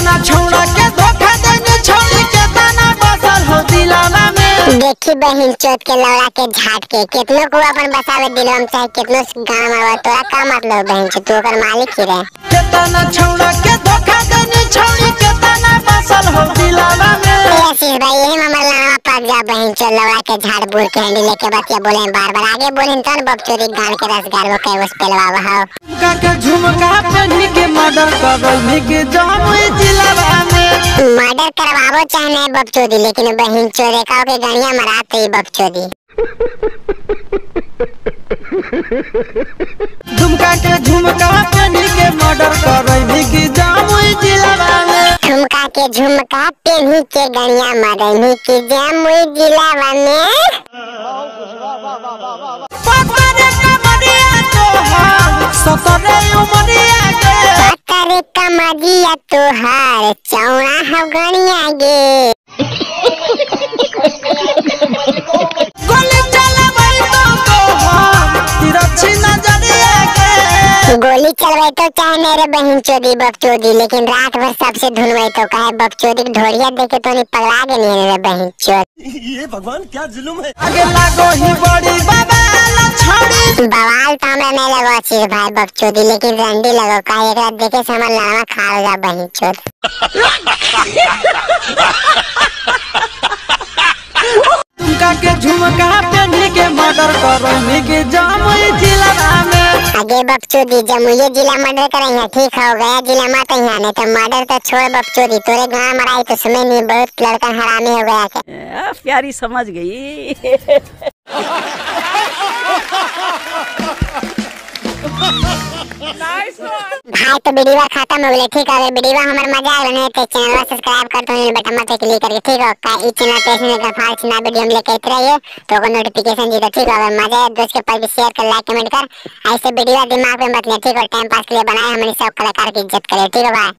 केतना छौड़ा के धोखा देनी छौड़ी केतना बसल हो दिलवा में। देखी बहिन चोत के लौड़ा के झाट के केतनो को अपन बसावे दिलवा में चाहे केतनो गांव में तोरा का मतलब बहिन चोत, तू ओकर मालिक ही रहे। केतना छौड़ा के धोखा देनी छौड़ी केतना बसल हो दिलवा में। आशीष भाई यही हमर लावा पक जा बहिन चोत लौड़ा के झाड़ बूढ़ के हंडी लेके बतिया बोले बार बार आगे बोले तन बकचोदी गान के रस गार वो कई उस पेलवा हो। झुमका के झुमका पहन के मर्डर करबी के जमुई जिलावा में। मर्डर करवाबो चाहे नहीं बकचोदी लेकिन बहिन चोद का के गणिया मराते बकचोदी। झुमका के झुमका पहन के मर्डर करबी के जमुई जिलावा में। झुमका के झुमका पहन के गणिया मरनी के जमुई जिलावा में। पतरे कमरिया तोहार सतरे उमरिया के। पतरे कमरिया तोहार चौड़ा हो गणिया गे। गोली चलबै तो तोहार तिरछी नजरिया के। गोली चलबै तो चाहे मेरे बहन चोदी बकचोदी लेकिन रात भर सबसे धुनबै तो काहे बकचोदी के ढोरिया देखे तो नहीं पगला गेली रे बहन चोद। ये भगवान क्या जुल्म है। आगे लागो ही बड़ी बवाल छौड़ी। बवाल तो हमरा नहीं लगो अच्छी भाई बकचोदी लेकिन रंडी लगो काहे एकरा देखे से हमर लड़वा खा जा बहन चोद। झुमका के झुमका पहन के मर्डर करबी के जमुई जिलावा में। आगे बकचोदी जमुई जिला मर्डर करे ठीक हो गया जिला मत यहाँ नहीं तो मर्डर तो छोड़ बकचोदी तोरे गांव मराई तो समय नहीं बहुत लड़का हरामी हो गया के। प्यारी समझ गई। भाई तो वीडियो खत्म हो गई ठीक है। वीडियो हमर मजा आगल नहीं तो चैनल सब्सक्राइब कर दो बटन मत क्लिक करके ठीक हो। का ई चैनल पे ऐसे कर फालतू ना वीडियो हम लेके आते रहिए तो को नोटिफिकेशन जी तो ठीक हो। मजा आए दोस्त के पास भी शेयर कर लाइक कमेंट कर। ऐसे वीडियो दिमाग पे मत ले ठीक हो। टाइम पास के लिए बनाए हमने सब कलाकार की इज्जत करे ठीक है भाई।